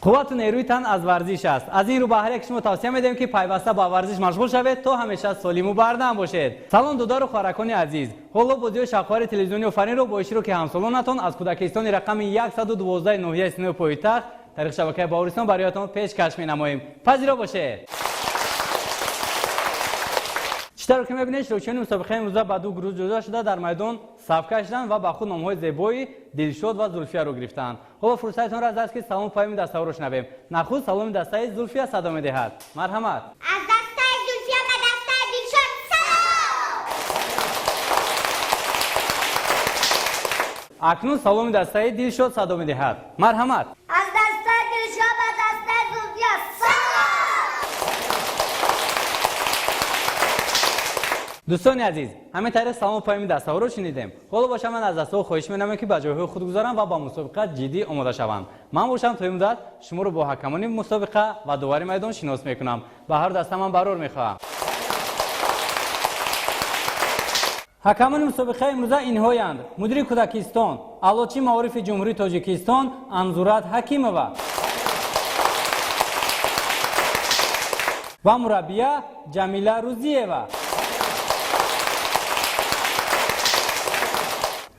Қуввату нерӯи тан аз варзиш аст. Аз ин рӯ ба ҳар як шумо тавсия медиҳем, ки пайваста ба варзиш машғул шавед, то ҳамеша солиму бардам бошед. Салом, додару хоҳаракони азиз. Ҳоло бозиҳои шавқовари телевизиони Офаринро бо иштироки ҳамсолонатон аз кӯдакистони рақами 112 ноҳияи Синои пойтахт тариқи шабакаи Баҳористон бароятон пешкаш менамоем. Пазиро бошед. Чӣ тавр ки мебинед, иштирокчиёни мусобиқаи имрӯза ба ду гурӯҳ ҷудо шуда дар майдон саф кашиданд ва ба худ номҳои зебои Дилшод ва Зулфияро гирифтанд. Ҳоло фурсатитон расида аст, ки салому паёми дастаҳоро шунавем. Нахуст саломи дастаи Зулфия садо медиҳад. Марҳамат. Аз дастаи Зулфия ба дастаи Дилшод салом. Акнун саломи дастаи Дилшод садо медиҳад. Марҳамат. Аз дастаи Дилшод ба дастаи Зулфия салом. Дӯстони азиз, ҳамин тариқ салому паёми дастаҳоро шунидем. Ҳоло бошам, ман аз дастаҳо хоҳиш менамоям, ки ба ҷойҳои худ гузаранд ва ба мусобиқа ҷиддӣ омода шаванд. Ман бошам, то ин муддат шуморо бо ҳакамони мусобиқа ва довари майдон шинос мекунам. Ба ҳар даста ман барор мехоҳам. Ҳакамони мусобиқаи имрӯза инҳоянд: мудири кӯдакистон, аълочии маорифи Ҷумҳурии Тоҷикистон Анзурат Ҳакимова ва мураббия Ҷамила Рузиева.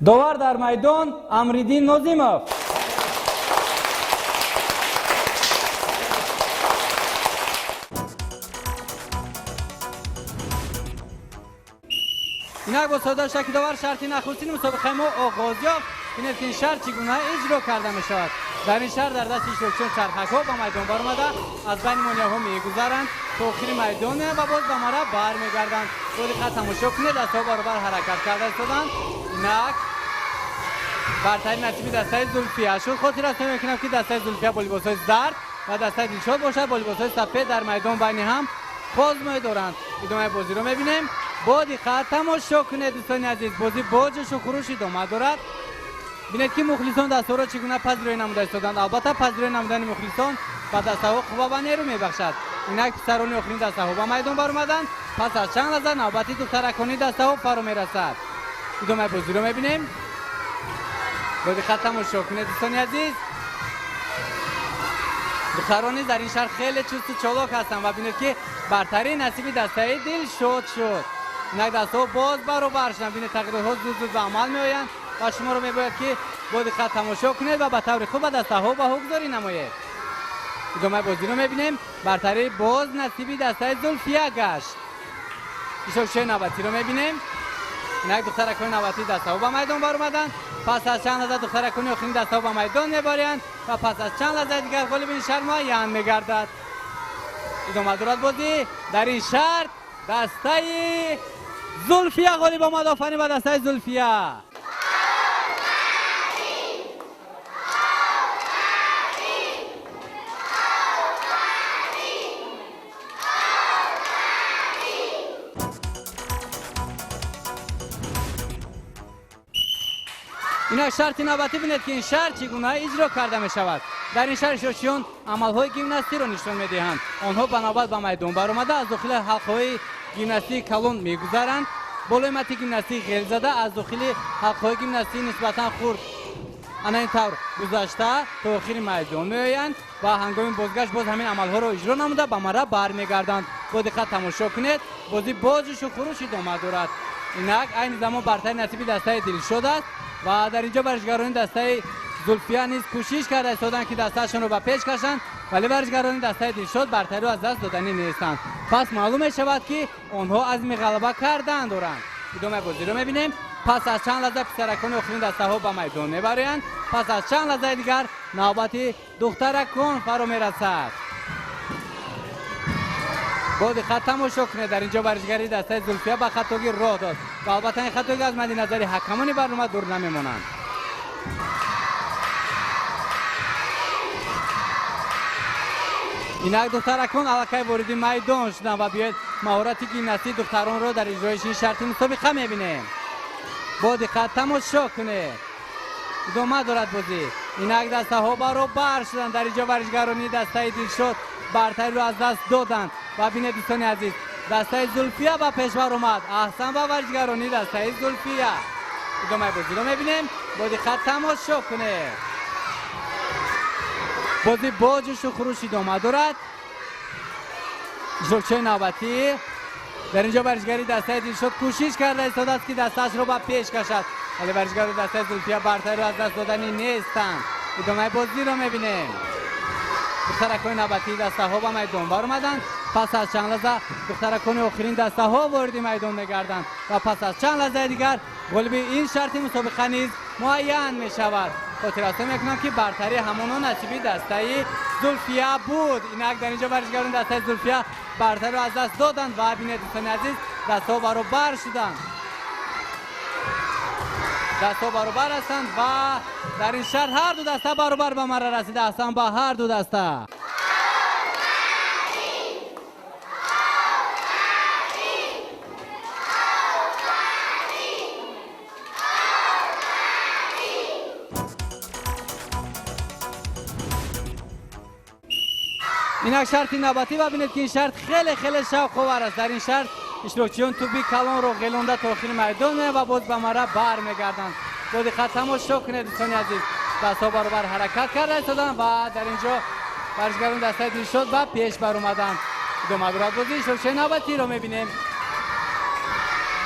Довар дар майдон Амриддин Нозимов. Инак бо садои шаки довар шарти нахустини мусобиқаи мо оғоз ёфт. Бинед, ки ин шарт чӣ гуна иҷро карда мешавад. Дар ин шарт дар дасти иштирокчиён чархакҳо ба майдон баромада, аз байни монеаҳо мегузаранд, то охири майдон меоянд ва боз ба мара бармегарданд. Бо диққат тамошо кунед, дастҳо баробар ҳаракат карда истоданд. Инак бартари насиби дастаи Зулфия шуд. Хотиррасон мекунам, ки дастаи Зулфия бо либосҳои зард ва дастаи Дилшод бошад бо либосҳои сафед дар майдон байни ҳам озмоӣ доранд. Идомаи бозиро мебинем. Бо диққат тамошо кунед, дӯстони азиз. Бозӣ бо ҷӯшу хуруш идома дорад. Бинед, ки мухлисон дастаҳоро чӣ гуна пазироӣ намуда истоданд. Албатта, пазироӣ намудани мухлисон ба дастаҳо қувва ва нерӯ мебахшад. Инак писарони охирини дастаҳо ба майдон баромаданд. Пас аз чанд лаҳза навбати духтаракони дастаҳо фаро мерасад. Идомаи бозиро мебинем. Бо диққат тамошо кунед, дӯстони азиз. Духтарон низ дар ин шаҳр хеле чусту чолок ҳастанд ва бинед, ки бартарии насиби дастаи Дилшод шуд. Инак дастаҳо боз баробар шуданд. Бинед, тағйиротҳо зуд зуд ба амал меоянд ва шуморо мебояд, ки бо диққат тамошо кунед ва ба таври хуб ба дастаҳо баҳогузорӣ намоед. Идомаи бозиро мебинем. Бартарӣ боз насиби дастаи Зулфия гашт. Иштирокчиёни навбатиро мебинем. Инак духтаракони навбатии дастаҳо ба майдон баромаданд. Пас аз чанд лаҳза духтаракони охирини дастаҳо ба майдон мебарянд ва пас аз чанд лаҳзаи дигар ғолиби ин шарт муайян мегардад. Идома дорад бозӣ. Дар ин шарт дастаи Зулфия ғолиб омад. Офарин ба дастаи Зулфия. Инак шарти навбатӣ. Бинед, ки ин шарт чӣ гуна иҷро карда мешавад. Дар ин шарт иштирокчиён амалҳои гимнастиро нишон медиҳанд. Онҳо ба навбат ба майдон баромада, аз дохили ҳалқаҳои гимнастии калон мегузаранд, болои мати гимнастии ғел зада, аз дохили ҳалқаҳои гимнастии нисбатан хурд ана ин тавр гузашта, то охири майдон меоянд ва ҳангоми бозгашт боз ҳамин амалҳоро иҷро намуда, ба мара бармегарданд. Бо диққат тамошо кунед, бозӣ бо ҷӯшу хуруш идома дорад. Инак айни замон бартари насиби дастаи Дилшод аст ва дар инҷо варзишгарони дастаи Зулфия низ кӯшиш карда истоданд, ки дастаашонро ба пеш кашанд, вале варзишгарони дастаи Дилшод бартариро аз даст доданӣ нестанд. Пас маълум мешавад, ки онҳо азми ғалаба кардан доранд. Идомаи бозиро мебинем. Пас аз чанд лаҳза писаракони охирини дастаҳо ба майдон мебароянд. Пас аз чанд лаҳзаи дигар навбати духтаракон фаро мерасад. Бо диққат тамошо кунед. Дар инҷо варзишгари дастаи Зулфия ба хатогӣ роҳ дод ва албатта ин хатогӣ аз мадди назари ҳакамони барнома дур намемонанд. Инак духтаракон аллакай вориди майдон шуданд ва биёед, маҳорати гимнастии духтаронро дар иҷроиши ин шарти мусобиқа мебинем. Бо диққат тамошо кунед. Идома дорад бозӣ. Инак дастаҳо баробар шуданд. Дар инҷо варзишгарони дастаи Дилшод бартариро аз даст доданд ва бинед, дӯстони азиз, дастаи Зулфия ба пеш баромад. Аҳсан ба варзишгарони дастаи Зулфия. Идомаи бозиро мебинем. Бо диққат тамошо кунед. Бозӣ бо ҷӯшу хуруш идома дорад. Иштирокчиёни навбатӣ дар инҷо варзишгари дастаи Дилшод кӯшиш карда истодааст, ки дастаашро ба пеш кашад, вале варзишгари дастаи Зулфия бартариро аз даст доданӣ нестанд. Идомаи бозиро мебинем. Духтаракони навбатии дастаҳо ба майдон баромаданд. Пас аз чанд лаҳза духтаракони охирин дастаҳо вориди майдон мегарданд ва пас аз чанд лаҳзаи дигар ғолиби ин шарти мусобиқа низ муайян мешавад. Хотиррасон мекунам, ки бартарӣ ҳамоно насиби дастаи Зулфия буд. Инак дар инҷо варзишгарони дастаи Зулфия бартариро аз даст доданд ва бинед, дӯстони азиз, дастҳо баробар шуданд. Дастҳо баробар ҳастанд ва дар ин шарт ҳар ду даста баробар ба марра расида ҳастанд, ба ҳар ду даста. Инак шарти навбатӣ ва бинед, ки ин шарт хеле хеле шавқовар аст. Дар ин шарт иштирокчиён тӯби калонро ғелонда то охири майдон меоянд ва боз ба марра бармегарданд. Бо диққат тамошо кунед, дӯстони азиз. Дастҳо баробар ҳаракат карда истоданд ва дар ин ҷо варзишгарони дастаи Дилшод ба пеш баромаданд. Идома дорад бозӣ. Иштирокчиёни навбатиро мебинем.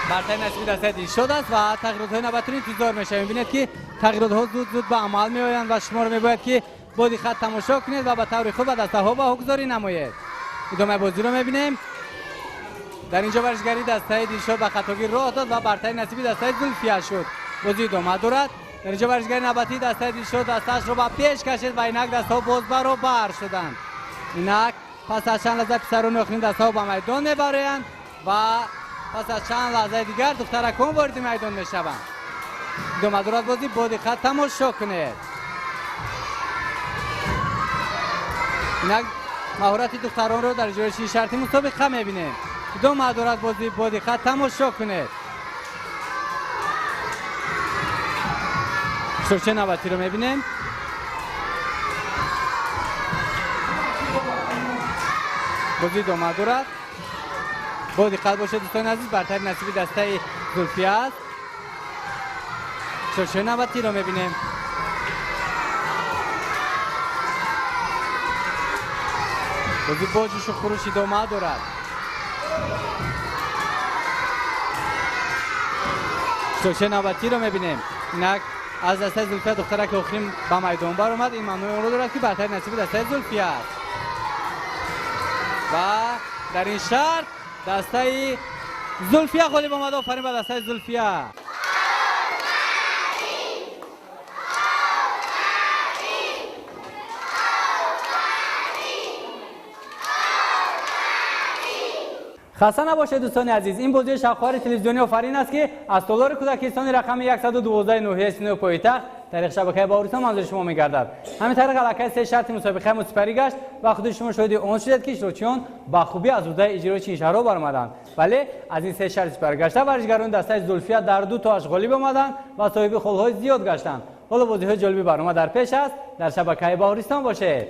Бартари насиби дастаи Дилшод аст ва тағйиротҳои навбатиро интизор мешавем. Бинед, ки тағйиротҳо зуд зуд ба амал меоянд ва шуморо мебояд, ки бо диққат тамошо кунед ва ба таври худ ба дастаҳо баҳогузорӣ намоед. Идомаи бозиро мебинем. Дар инҷо варзишгари дастаи Дилшод ба хатогӣ роҳ дод ва бартари насиби дастаи Зулфия шуд. Бозӣ идома дорад. Дар инҷо варзишгари навбатии дастаи Дилшод дастаашро ба пеш кашид ва инак дастаҳо боз баробар шуданд. Инак пас аз чанд лаҳза писарони охирин дастаҳо ба майдон мебароянд ва пас аз чанд лаҳзаи дигар духтаракон вориди майдон мешаванд. Идома дорад бозӣ, бо диққат тамошо кунед. Инак маҳорати духтаронро дар иҷроиши шарти мусобиқа мебинем. Идома дорад бозӣ, бо диққат тамошо кунед. Иштирокчиёни навбатиро мебинем. Бозӣ идома дорад. Бо диққат бошед, дӯстони азиз, бартари насиби дастаи Зулфия аст. Иштирокчиёни навбатиро мебинем. Бозӣ бо ҷӯшу хуруш идома дорад. Иштирокчиёни навбатиро мебинем. Инак аз дастаи Зулфия духтараки охирин ба майдон баромад. Ин маънои онро дорад, ки бартари насиби дастаи Зулфия аст. Ва дар ин шарт дастаи Зулфия ғолиб омад. Офарин ба дастаи Зулфия. Хаста набошед, дӯстони азиз. Ин бозии шавқовари телевизиони Офарин аст, ки аз толори кӯдакистони рақами 112 ноҳияи Синои пойтахт тариқи шабакаи Баҳористон манзури шумо мегардад. Ҳамин тариқ аллакай се шарти мусобиқаи мо сипарӣ гашт ва худи шумо шоҳиди он шудед, ки иштирокчиён ба хубӣ аз ӯҳдаи иҷрои ин шаҳрҳо баромаданд. Вале аз ин се шарт сипарӣ гашта варзишгарони дастаи Зулфия дар ду тоаш ғолиб омаданд ва соҳиби холҳои зиёд гаштанд. Ҳоло бозиҳои ҷолиби барнома дар пеш аст. Дар шабакаи Баҳористон бошед.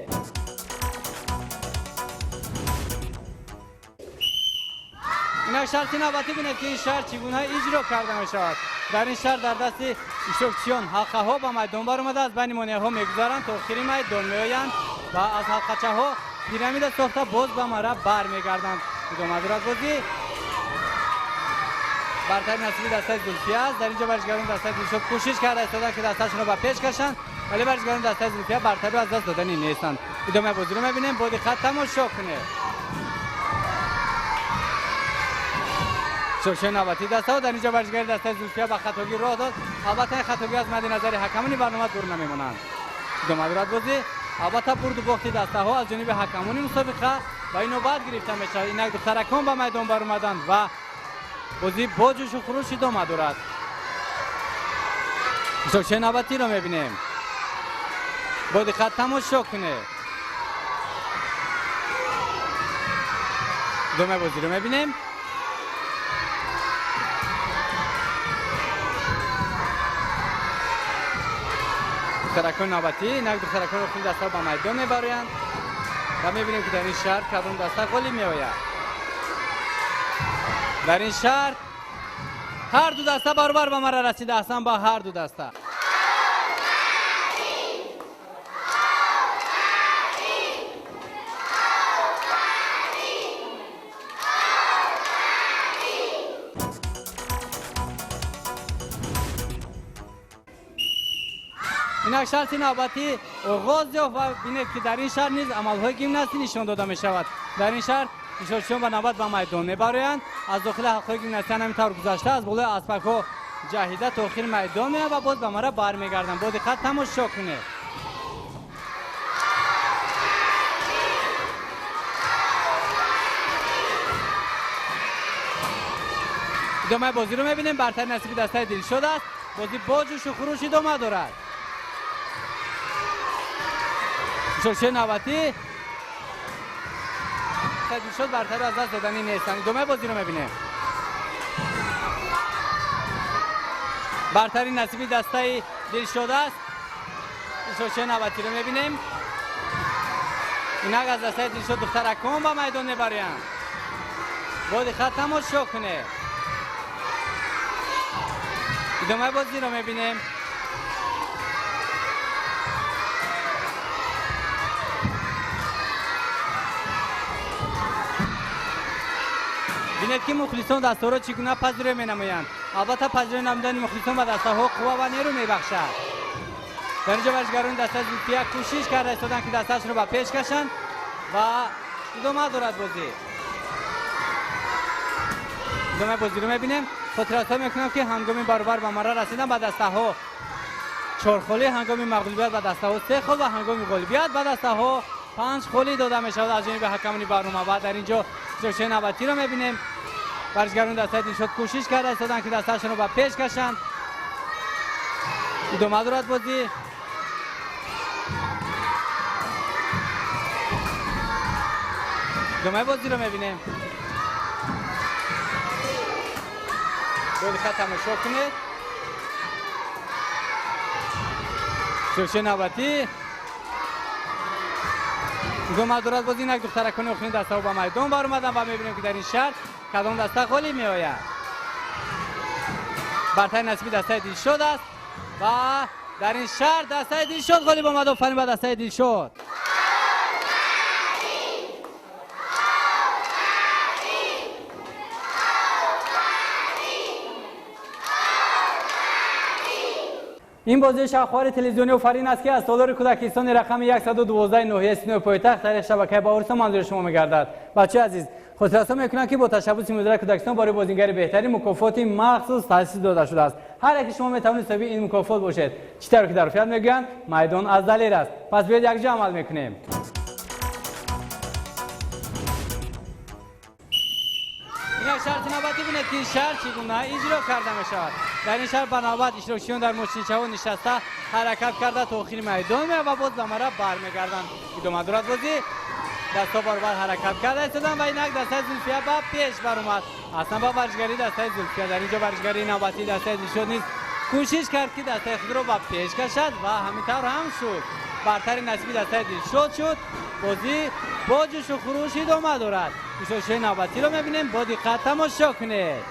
Инак шарти навбатӣ, бинед, ки ин шарт чӣ гуна иҷро карда мешавад. Дар ин шарт дар дасти иштирокчиён ҳалқаҳо ба майдон баромада аз байни монеаҳо мегузаранд, то охири майдон меоянд ва аз ҳалқачаҳо пирамида сохта боз ба марра бармегарданд. Идома дорад бозӣ. Бартари насиби дастаи Зулфия аст. Дар инҷо варзишгарони дастаи Дилшод кӯшиш карда истоданд, ки дастаашонро ба пеш кашанд, вале варзишгарони дастаи Зулфия бартариро аз даст доданӣ нестанд. Идомаи бозиро мебинем, бо диққат тамошо кунед. Иштирокчиёни навбатии дастаҳо дар инҷо варзишгари дастаи Зулфия ба хатогӣ роҳ дод. Албатта ин хатогӣ аз мадди назари ҳакамони барнома дур намемонанд. Идома дорад бозӣ. Албатта бурду бохти дастаҳо аз ҷониби ҳакамони мусобиқа ба ин навбат гирифта мешавад. Инак духтаракон ба майдон баромаданд ва бозӣ бо ҷӯшу хуруш идома дорад. Иштирокчиёни навбатиро мебинем. Бо диққат тамошо кунед. Идомаи бозиро мебинем. Духтаракони навбатӣ, инак духтаракони охири даста ба майдон мебароянд ва мебинем, ки дар ин шарт кадом даста ғолиб меояд. Дар ин шарт ҳар ду даста баробар ба марра расида ҳастанд, ба ҳар ду даста. Инак шарти навбатӣ оғоз ёфт ва бинед, ки дар ин шаҳр низ амалҳои гимнастӣ нишон дода мешавад. Дар ин шаҳр иштирокчиён ба навбат ба майдон мебароянд, аз дохили ҳалқаҳои гимнастӣ ҳамин тавр гузашта, аз болои аспакҳо ҷаҳида то охири майдон меоянд ва боз ба мара бармегарданд. Бо диққат тамошо кунед. Идомаи бозиро мебинем. Бартари насиби дастаи Дилшод аст. Бозӣ бо ҷӯшу хуруш идома дорад. Иштирокчиёни навбатӣ Дилшод бартариро аз даст доданӣ нестанд. Идомаи бозиро мебинем. Бартари насиби дастаи Дилшод аст. Иштирокчиёни навбатиро мебинем. Инак аз дастаи Дилшод духтаракон ба майдон мебароянд. Бо диққат тамошо кунед. Идомаи бозиро мебинем. Бинед, ки мухлисон дастаҳоро чӣ гуна пазироӣ менамоянд. Албатта, пазироӣ намудани мухлисон ба дастаҳо қувва ва нерӯ мебахшад. Дар инҷо варзишгарони дастаи Зулфия кӯшиш карда истоданд, ки дастаашро ба пеш кашанд ва идома дорад бозӣ. Идомаи бозиро мебинем. Хотиррасон мекунам, ки ҳангоми баробар ба мара расидан ба дастаҳо 4 холӣ, ҳангоми мағлубият ба дастаҳо 3 хол ва ҳангоми ғолибият ба дастаҳо 5 холӣ дода мешавад аз ҷониби ҳакамони барнома. Ва дар инҷо иштирокчиёни навбатиро мебинем. Варзишгарони дастаи Дилшод кӯшиш карда истоданд, ки дастаашонро ба пеш кашанд. Идома дорад бозӣ. Идомаи бозиро мебинем. Бо диққат тамошо кунед. Иштирокчиёни навбатӣ идома дорад бозӣ. Инак духтаракони охирини дастаҳо ба майдон баромаданд ва мебинем, ки дар ин шаҳр кадом даста ғолиб меояд. Бартари насиби дастаи Дилшод аст ва дар ин шаҳр дастаи Дилшод ғолиб омад. Офарин ба дастаи Дилшод. Ин бозии шавқовари телевизиони Офарин аст, ки аз толори кӯдакистони рақами 112 ноҳияи Синои пойтахт тариқи шабакаи Баҳористон манзури шумо мегардад. Бачаи азиз, хотиррасон мекунам, ки бо ташаббуси мудираи кӯдакистон барои бозингари беҳтарин мукофоти махсус таъсис дода шудааст. Ҳар яке шумо метавонед соҳиби ин мукофот бошед. Чӣ тавр ки дар урфият мегӯянд, майдон аз далер аст. Пас биёед якҷо амал мекунем. Инак шарти навбатӣ. Бинед, ки ин шаҳр чӣ гуна иҷро карда мешавад. Дар ин шаҳр ба навбат иштирокчиён дар мошинчаҳо нишаста, ҳаракат карда то охири майдон меоянд ва боз ба мара бармегарданд. Идома дорад бозӣ. Дастҳо баробар ҳаракат карда истоданд ва инак дастаи Зулфия ба пеш баромад. Аслан ба варзишгарии дастаи Зулфия. Дар инҷо варзишгарии навбатии дастаи Дилшод низ кӯшиш кард, ки дастаи худро ба пеш кашад ва ҳамин тавр ҳам шуд. Бартари насиби дастаи Дилшод шуд. Бозӣ бо ҷӯшу хуруш идома дорад. Иштирокчиёни навбатиро мебинем. Бо диққат тамошо кунед.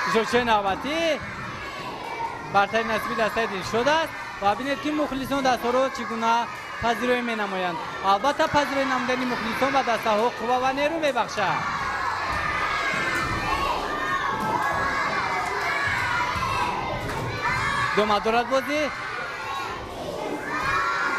Иштирокчиёни навбатӣ бартари насиби дастаи Дилшод аст ва бинед, ки мухлисон дастаҳоро чӣ гуна пазироӣ менамоянд. Албатта, пазироӣ намудани мухлисон ба дастаҳо қувва ва нерӯ мебахшад. Идома дорад бозӣ.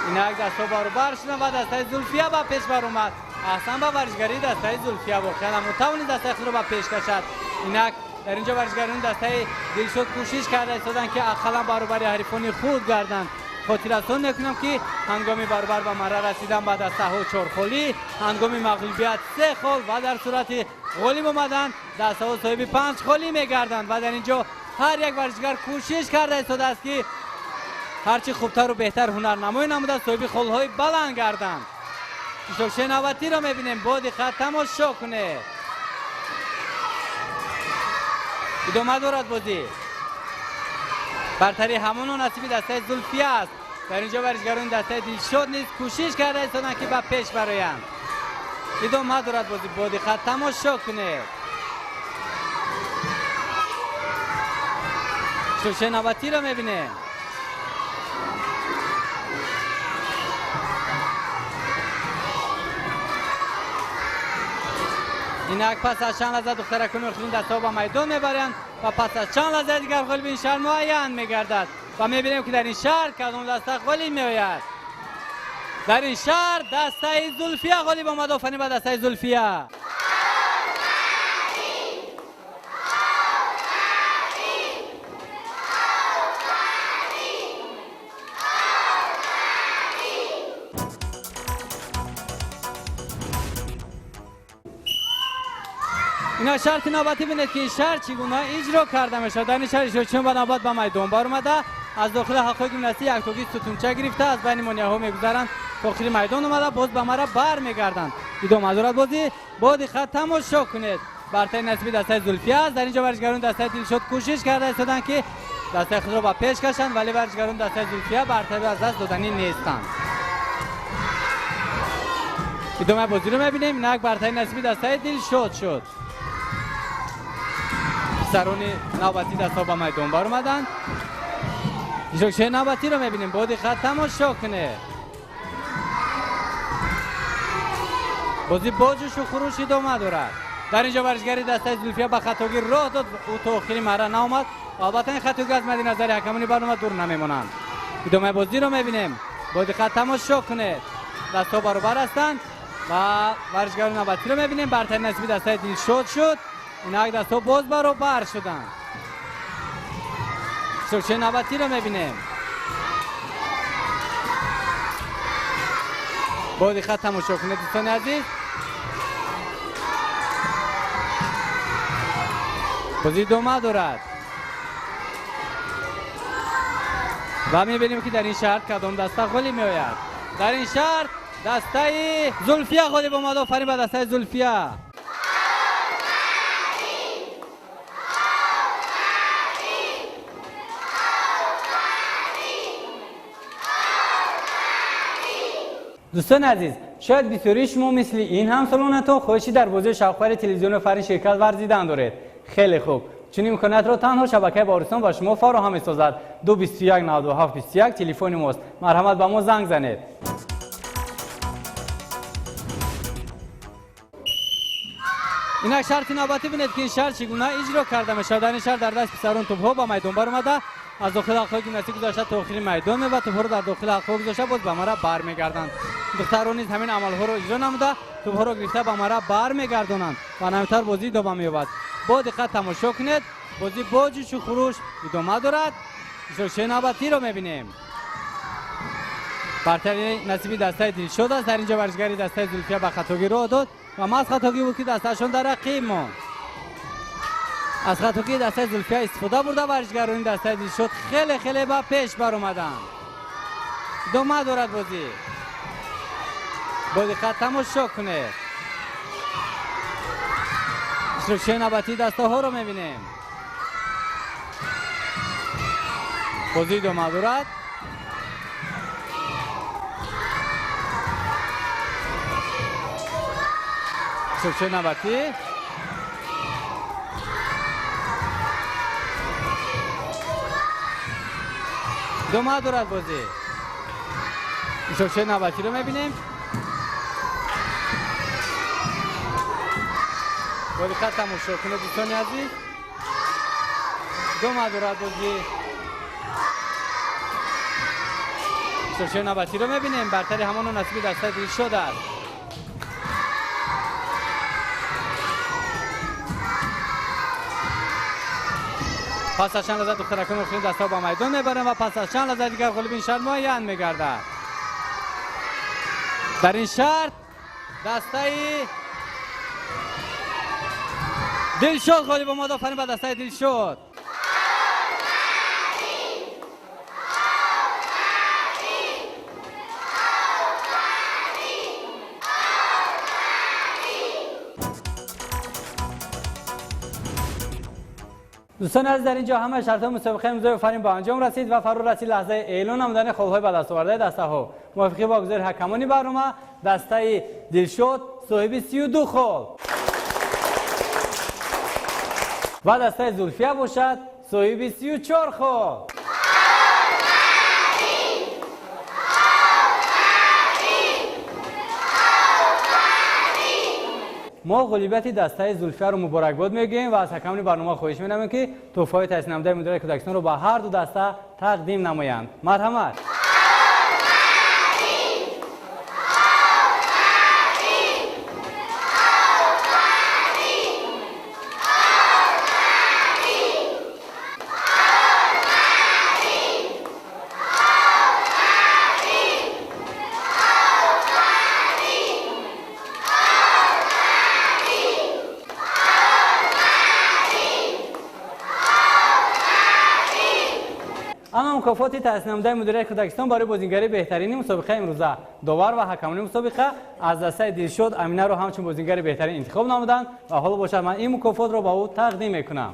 Инак дастҳо баробар шуданд ва дастаи Зулфия ба пеш баромад. Аҳсан ба варзишгарии дастаи Зулфия. Воқеан ҳам тавонист дастаи худро ба пеш кашад. Инак дар инҷо варзишгарони дастаи Дилшод кӯшиш карда истоданд, ки ақаллан баробари ҳарифони худ гарданд. Хотиррасон мекунам, ки ҳангоми баробар ба мара расидан ба дастаҳо 4 холӣ, ҳангоми мағлубият 3 хол ва дар сурати ғолиб омадан дастаҳо соҳиби 5 холӣ мегарданд. Ва дар инҷо ҳар як варзишгар кӯшиш карда истодааст, ки ҳарчи хубтару беҳтар ҳунарнамоӣ намуда, соҳиби холҳои баланд гарданд. Иштирокчиёни навбатиро мебинем. Бо диққат тамошо кунед. Идома дорад бозӣ. Бартари ҳамоно насиби дастаи Зулфия аст. Дар инҷо варзишгарони дастаи Дилшод низ кӯшиш карда истоданд, ки ба пеш бароянд. Идома дорад бозӣ. Бо диққат тамошо кунед. Иштирокчиёни навбатиро мебинем. Инак пас аз чанд лаҳза духтаракони охирин дастаҳо ба майдон мебаранд. ва пас аз чанд лаҳзаи дигар ғолиби ин шаҳр муайян мегардад ва мебинем, ки дар ин шаҳр кадом даста ғолиб меояд. Дар ин шаҳр дастаи Зулфия ғолиб омад. Офарин ба дастаи Зулфия. Ина шарти навбатӣ бинед, ки ин шаҳр чӣ гуна иҷро карда мешавад. Дар ин шаҳр иштирокчиён ба навбат ба майдон баромада, аз дохили ҳалқаҳои гимнастӣ яктогӣ сутунча гирифта, аз байни монеаҳо мегузаранд, то охири майдон омада, боз ба мара бармегарданд. Идома дорад бозӣ, бо диққат тамошо кунед. Бартари насиби дастаи Зулфия аст. Дар ин ҷо варзишгарони дастаи Дилшод кӯшиш карда истоданд, ки дастаи худро ба пеш кашанд, вале варзишгарони дастаи Зулфия бартариро аз даст доданӣ нестанд. Идомаи бозиро мебинем. Инак бартари насиби дастаи Дилшод шуд. Писарони навбатӣ дастҳо ба майдон баромаданд. Иштирокчиёни навбатиро мебинем, бо диққат тамошо кунед. Бозӣ бо ҷӯшу хуруш идома дорад. Дар ин ҷо варзишгари дастаи Зулфия ба хатогӣ роҳ дод, ӯ то охири марра наомад. Албатта, ин хатогӣ аз мадди назари ҳакамони барнома дур намемонанд. Идомаи бозиро мебинем, бо диққат тамошо кунед. Дастҳо баробар ҳастанд ва варзишгарони навбатиро мебинем. Бартари насиби дастаи Дилшод шуд. Инак дастҳо боз баробар шуданд. Иштирокчиёни навбатиро мебинем, бо диққат тамошо кунед, дӯстони азиз. Бозӣ идома дорад ва мебинем, ки дар ин шаҳр кадом даста ғолиб меояд. Дар ин шаҳр дастаи Зулфия ғолиб омад. Офарин ба дастаи Зулфия. Дӯстони азиз, шояд бисёрии шумо мисли ин ҳамсолонатон хоҳиши дар бозии шавқовари телевизиони Офарин ширкат варзидан доред. Хеле хуб, чунин имкониятро танҳо шабакаи Баҳористон ба шумо фароҳам месозад. 2 21 97 21 телефони мост. Марҳамат, ба мо занг занед. Инак шарти навбатӣ бинед, ки ин шаҳр чӣ гуна иҷро карда мешавад. Дар ин шаҳр дар даст писарон тӯбҳо ба майдон баромада, аз дохили ҳалқаҳои гимнастӣ гузашта, то охири майдон ва тӯбҳоро дар дохили ҳалқаҳо гузошта, боз ба мара бармегарданд. Духтарон низ ҳамин амалҳоро иҷро намуда, тӯбҳоро гирифта, ба мара бармегардонанд ва ҳаминтавр бозӣ идома меёбад. Бо диққат тамошо кунед. Бозӣ бо ҷӯшу хуруш идома дорад. Иштирокчиёни навбатиро мебинем. Бартари насиби дастаи Дилшод аст. Дар ин ҷо варзишгари дастаи Зулфия ба хатогӣ роҳ дод ва маҳз хатогӣ буд, ки дастаашон дар рақиб монд. Аз хатогии дастаи Зулфия истифода бурда, варзишгарони дастаи Дилшод хеле хеле ба пеш баромаданд. Идома дорад бозӣ, бо диққат тамошо кунед. Иштирокчиёни навбатии дастаҳоро мебинем. Бозӣ идома дорад. Иштирокчиёни навбатӣ. Идома дорад бозӣ. Иштирокчиёни навбатиро мебинем, бо диққат тамошо кунед, дӯстони азиз. Идома дорад бозӣ. Иштирокчиёни навбатиро мебинем. Бартари ҳамоно насиби дастаи Дилшод аст. Пас аз чанд лаҳза духтаракон охирин дастаҳо ба майдон мебаранд ва пас аз чанд лаҳзаи дигар ғолиби ин шарт муайян мегардад. Дар ин шарт дастаи Дилшод ғолиб омад. Офарин ба дастаи Дилшод. Дӯстони азиз, дар ин ҷо ҳама шартҳои мусобиқаи имрӯзаи Офарин ба анҷом расид ва фаро расид лаҳзаи эълон намудани холҳои ба дастовардаи дастаҳо. Мувофиқи богузори ҳакамони барнома, дастаи Дилшод соҳиби 32 хол ва дастаи Зулфия бошад соҳиби 34 хол. Мо ғолибияти дастаи Зулфияро муборакбод мегӯем ва аз ҳакамони барнома хоҳиш менамоем, ки тӯҳфаҳои таъсис-намудаи мудирияти кӯдакистонро ба ҳар ду даста тақдим намоянд. Марҳамат. Ама мукофоти таъсис-намудаи мудирияти кӯдакистон барои бозингари беҳтарини мусобиқаи имрӯза. Довар ва ҳакамони мусобиқа аз дастаи Дилшод Аминаро ҳамчун бозингари беҳтарин интихоб намуданд ва ҳоло бошад, ман ин мукофотро ба ӯ тақдим мекунам.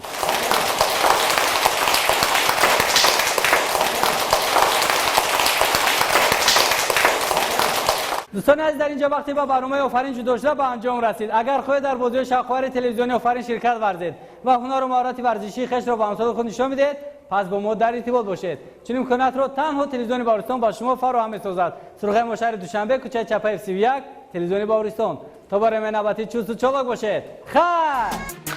Дӯстони азиз, дар инҷо вақте ба барномаи Офарин ҷудо шуда ба анҷом расид. Агар хоҳед дар бозиҳои шавқовари телевизиони Офарин ширкат варзед ва ҳунару маҳорати варзишии хешро ба ҳамсоли худ нишон бидиҳед, пас бо мо дар иртибот бошед. Чунин имкониятро танҳо телевизиони Баҳористон ба шумо фароҳам месозад. Суроғаи мо шаҳри Душанбе, кӯчаи Чапаев 31, телевизиони Баҳористон. То барномаи навбатӣ чусту чолок бошед. Хайр.